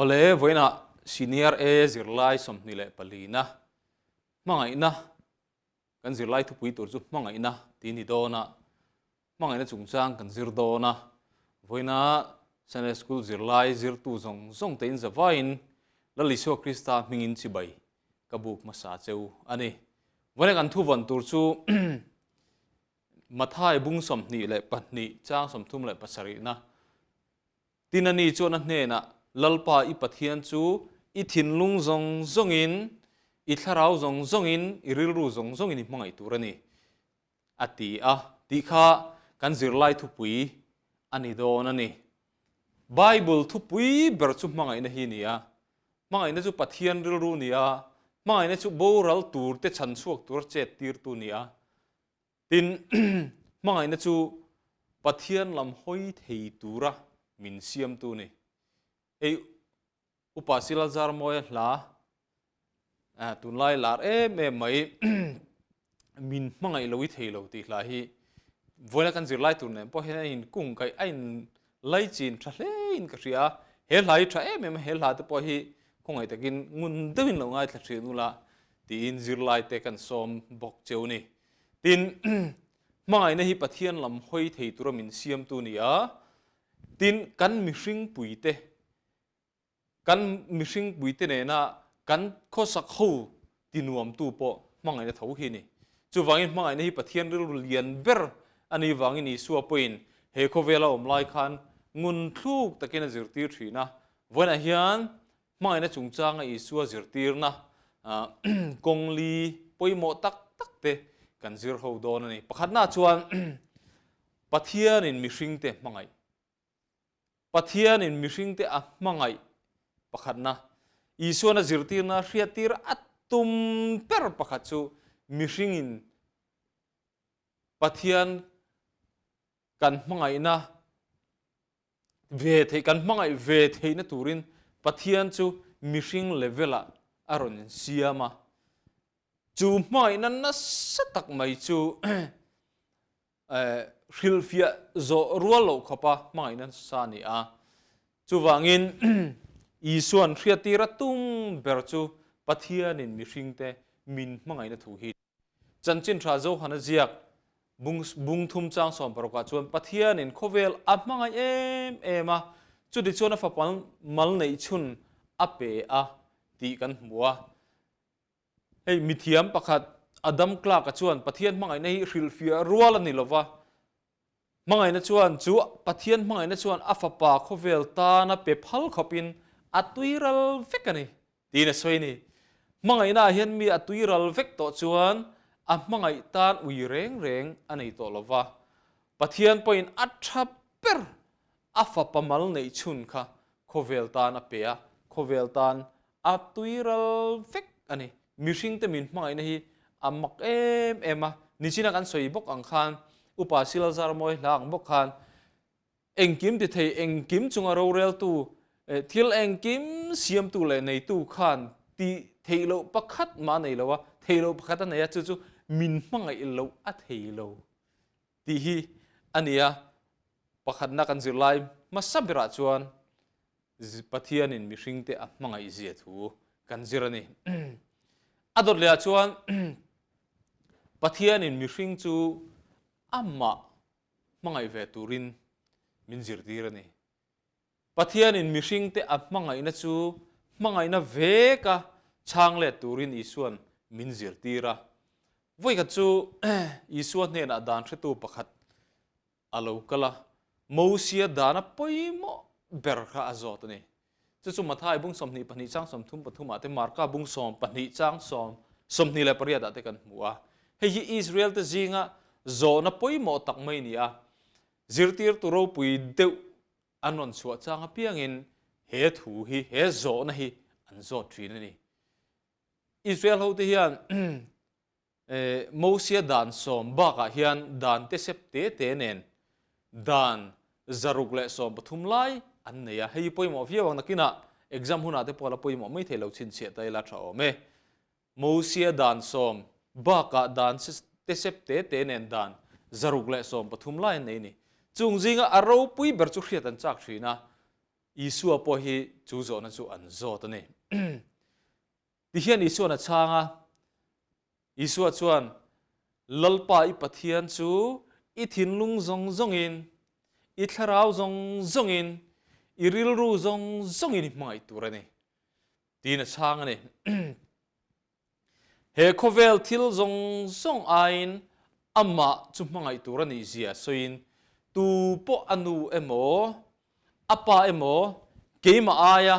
Awle, vawiinah Senior A zirlai 24 na hmangaihna kan zirlai thupui tur chu hmangaihna tih ni dawn a, hmangaihna chungchang kan zir dawn a, vawiina Sunday School zirlai zirtu zawng zawng te in zavaiin Lal Isua Krista hmingin chibai ka buk hmasa cheu a ni. Vawiina kan thuvawn tur chu Mathai bung 22 chang 37 na Tin ani chuan a hnenah, Lalpa i Pathian chu i thinlung zawng zawngin, i thlarau zawng zawngin, i rilru zawng zawngin i hmangaih tur a ni, a ti a, tih kha kan zirlai thupui a ni dawn a ni. Bible thupui ber chu hmangaihna hi a ni a, hmangaihna chu Pathian rilru a ni a, hmangaihna chu boral turte chhan chhuak tura chet tirtu a ni a, Tin, hmangaihna chu Pathian lam hawi thei tura min siamtu a ni. Hei Upa Silazar Mawia hla tunlai lar em em mai min hmangaih lo i thei lo tih hla hi vawiina kan zirlai tur nen pawh hian a inkung kaih a in laichin tha hlein ka hria a, he hla hi tha em em a, he hla te pawh hi khawngaih takin ngun deuhin lo ngaithla thin ula tiin zirlai te kan sawm bawk cheu a ni. Tin, hmangaihna hi Pathian lam hawi thei tura min siamtu a ni a, tin, kan mihringpuite, kan mihringpuite nena kan khawsak ho tinuamtu pawh hmangaihna tho hi a ni. Chuvangin hmangaihna hi Pathian rilru lian ber a nih vangin Isua pawhin he khawvela awm lai khan ngun thluk takin a zirtir thin a, vawiinah hian Hmangaihna chungchanga Isua zirtirna kawng li pawimawh tak tak te kan zir ho dawn a ni. Pakhatna chuan Pathianin mihringte hmangaih. Pathianin mihringte a hmangaih pakhatna. Isuan a zirtirna hriattir a tum ber pakhat chu mihringin Pathian kan hmangaihna ve theih, kan hmangaih ve theihna turin Pathian chu mihring level-ah a rawn insiam a. Chu hmangaihna nasa tak mai chu hrilhfiah zawh rual loh khawpa hmangaihna nasa a ni a. Chuvangin Isua'n hriattir a tum ber chu Pathianin mihringte min hmangaihna thu hi. Chanchin tha Johana ziak Bung bung thum chang sawm parukah chuan Pathianin khawvel a hmangaih em em a, chuti chuan a fapa mal neih chhun a pe a tih kan hmu a. Hei mithiam pakhat Adam Clarke-a chuan Pathian hmangaihna hi hrilhfiah rual a ni lo va, hmangaihna chuan chu Pathian hmangaihna chuan a fapa khawvel tana pe phal khawpin a tuiral vek a ni. Tiin a sawi a ni. Hmangaihnaah hian mi a tui ral vek tawh chuan a hmangaih tan ui reng reng a nei tawh lo va. Pathian pawhin a tha ber a fapa mal neih chhun kha khawvel tan a pe a, khawvel tan a tui ral vek a ni. Mihringte min hmangaihna hi a mak em em a, nichina kan sawi bawk ang khan Upa Silazar Mawi hla ang bawk khan Engkim ti thei, engkim chunga roreltu, thil engkim siamtu leh neitu khan tih theih loh pakhat mah a nei lo a, theih loh pakhat a nei a, chu chu min hmangaih loh a thei lo tih hi a ni a. Pakhatna kan zirlai hmasa berah chuan Pathianin mihringte a hmangaih zia thu kan zir a ni. A dawt lehah chuan Pathianin mihring chu amah hmangaih ve turin min zirtir a ni. Pathianin mihringte a hmangaihna chu hmangaihna veka chhang let turin Isua'n min zirtir a. Vawikhat chu Isua hnenah dan hretu pakhat a lo kal a, Mosia dana pawimawh ber kha a zawt a ni. Chu chu Mathai bung 22 chang 33 ah te Marka bung 12 chang 28 ah te kan hmu a. Hei hi Israel te zinga zawhna pawimawh tak mai a ni a. Zirtirtu ropui deuh an rawn chhuah chang apiangin he thu hi, he zawhna hi an zawt thin a ni. Israel hote hian Mosia dan sawm bakah hian dan te sep te te nen dan 113 lai an nei a, hei hi pawimawh viau ang nakinah exam hunah te pawh a la pawimawh mai thei lo chhinchhiah ta ila tha awm e. Mosia dan sawm bakah dan te sep te te nen dan 113 lai an nei a ni. Chung zinga a ropui ber chu hriat an chak thin a. Isua pawh hi chu zawhna chu an zawt a ni. Tihian Isua'n a chhang a, Isua chuan, Lalpa i Pathian chu i thinlung zawng zawngin, i thlarau zawng zawngin, i rilru zawng zawngin i hmangaih tur a ni, tiin a chhang a ni. He khawvel thil zawng zawng aiin amah chu hmangaih tur a nih zia sawiin, Tu pawh a nu emaw, a pa emaw, keimah aia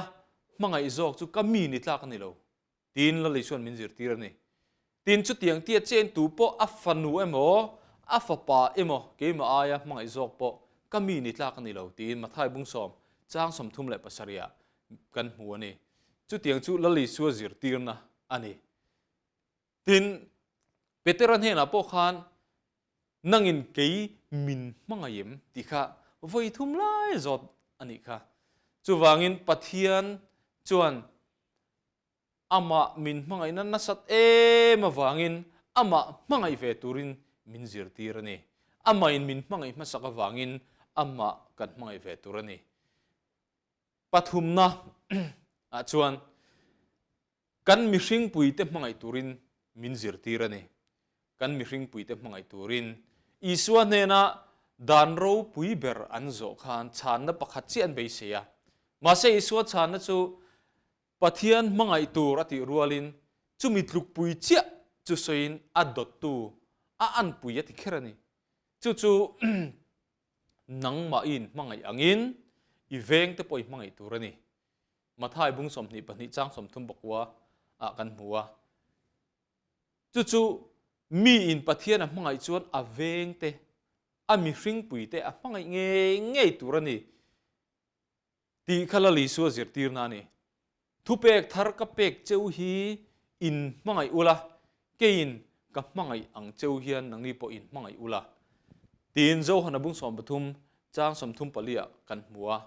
hmangaih zawk chu ka mi ni tlak a ni lo. Tin, Lali chuan min zirtir a ni. Tin, chutiang tia chen tu pawh a fanu emaw, a fapa emaw keimah aia hmangaih zawk pawh ka mi ni tlak a ni lo, tiin Mathai Bungsawm chang 37 ah kan hmu a ni. Chutiang chu Lali Isua zirtirna a ni. Tin, Petera hnenah pawh khan nangin kei min hmangaih em tih kha vawi thum lai zawt a nih kha. Chuvangin Pathian chuan Amah min hmangaihna nasat em avangin amah hmangaih ve turin min zirtir a ni. Amahin min hmangaih hmasak avangin amah kan hmangaih ve tur a ni. Pathumna ah chuan kan mihringpuite hmangaih turin min zirtir a ni. Kan mihringpuite hmangaih turin Isua hnena dan ropui ber an zawh khan chhanna pakhat chiah an beisei a. Mahse Isua chhanna chu Pathian hmangaih tur a tih rualin chumi tlukpui chiah chu sawiin a dawttu a anpui a ti kher a ni. Chu chu nangmah i inhmangaih angin i vengte pawh i hmangaih tur a ni. Mathai bung 22 chang 30 pakua ah kan hmu a. Chu chu miin Pathian a hmangaih chuan a vengte, a mihringpuite a hmangaih ngei ngei tur a ni. Tih kha Lal Isua zirtirna a ni. Thupek thar ka pek cheu hi in hmangaih ula, keiin ka hmangaih ang cheu hian nangni pawh in hmangaih ula. Tiin Johana bung 13 chang 34 ah kan hmu a.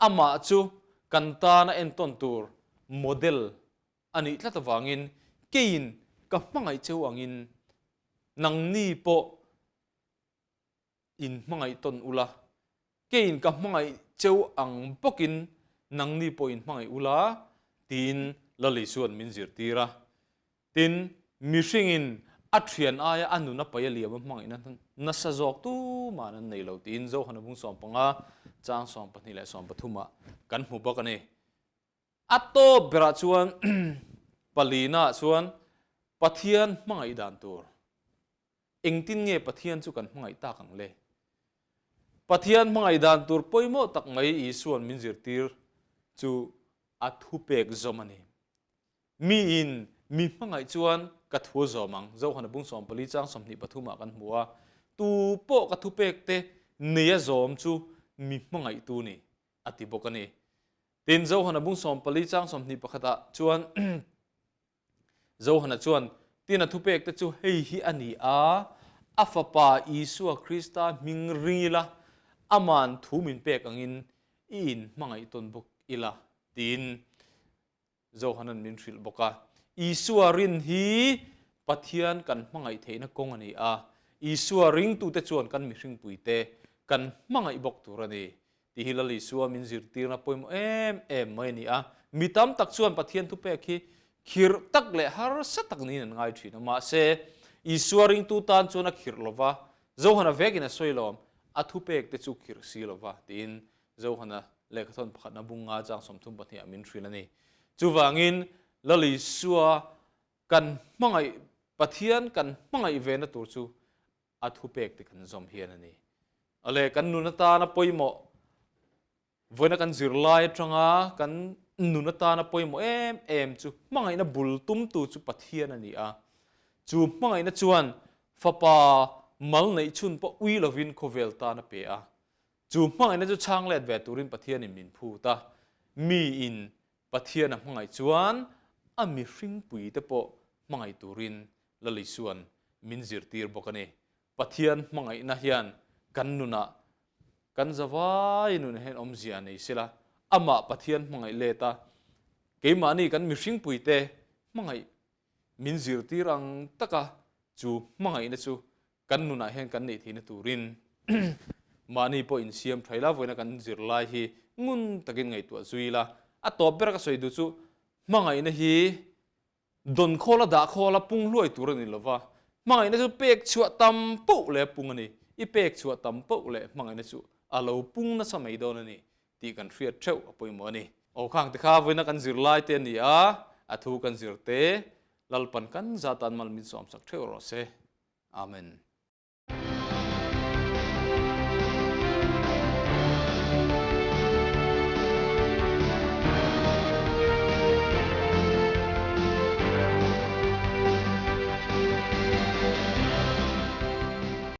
Amah chu kan tana entawn tur model a nih tlat avangin keiin ka hmangaih cheu angin nangni pawh in hmangaih tawn ula, keiin ka hmangaih cheu ang bawkin nangni pawh in hmangaih ula, tiin Lali chuan min zirtir a. Tin, mihringin a thian aia a nun a pai a liam a hmangaihna nasa zawk tuman an nei lo tiin Johana bung 15 chang 12 leh 13 ah kan hmu bawk a ni. A tawp berah chuan palina ah chuan Pathian hmangaih dan tur Engtin nge Pathian chu kan hmangaih tak ang le? Pathian hmangaih dan tur pawimawh tak mai Isua'n min zirtir chu a thupek zawm a ni. Miin mi hmangaih chuan ka thu a zawm ang. Johana bung 14 chang 23 ah kan hmu a, Tu pawh ka thupek te nei a zawm chu mi hmangaihtu ni, a ti bawk a ni. Tin, Johana bung 14 chang 21 ah chuan Johana chuan, Tin a thupekte chu hei hi a ni a, a Fapa Isua Krista hming ring ila, ama'n thu min pek angin i inhmangaih tawn bawk ila, tiin Johana'n min hrilh bawk a. Isua rin hi Pathian kan hmangaih theihna kawng a ni a, Isua ringtute chuan kan mihringpuite kan hmangaih bawk tur a ni. Tih hi Lal Isua min zirtirna pawimawh em em mai a ni a. Mi tam tak chuan Pathian thupek hi khirh tak leh harsa tak niin an ngai thin a. Mahse, Isua ringtu tan chuan a khirh lo va, Johana vekin a sawi lo, a thupek te chu khirh si lo va, tiin Johana lehkhathawn pakhatna bung nga chang 32 ah min hrilh a ni. Chuvangin, Lal Isua kan hmangaih, Pathian kan hmangaih vena tur chu a thupek te kan zawm hian a ni. Awle, kan nun atana pawimawh, vawiina kan zirlai atanga kan nun atana pawimawh em em chu hmangaihna bul tumtu chu Pathian a ni a. Chu hmangaihna chuan Fapa mal neih chhun pawh ui lovin khawvel tan a pe a. Chu hmangaihna chu chhang let ve turin Pathianin min phut a. Miin Pathian a hmangaih chuan a mihringpui te pawh hmangaih turin Lal Isua'n min zirtir bawk a ni. Pathian hmangaihna hian kan nunah kan zavai nunah hian awmzia a nei sela, amah Pathian hmangaih let a, keimahni kan mihringpuite hmangaih min zirtir ang taka chu hmangaihna chu kan nunah hian kan neih theihna turin mahni pawh insiam tha ila, vawiina kan zirlai hi ngun takin ngaihtuah zui ila. A tawp ber ka sawi duh chu hmangaihna hi dawn khawl a dah khawl a pung hluai tur a ni lova, hmangaihna chu pek chhuah tam poh leh a pung a ni. I pek chhuah tam poh leh hmangaihna chu a lo pung nasa mai dawn a ni tih kan hriat theuh a pawimawh a ni. Aw khang te kha vawiina kan zirlai te a ni a, a thu kan zir te Lalpan kan zatan mal min sawmsak theuh rawh se. Amen.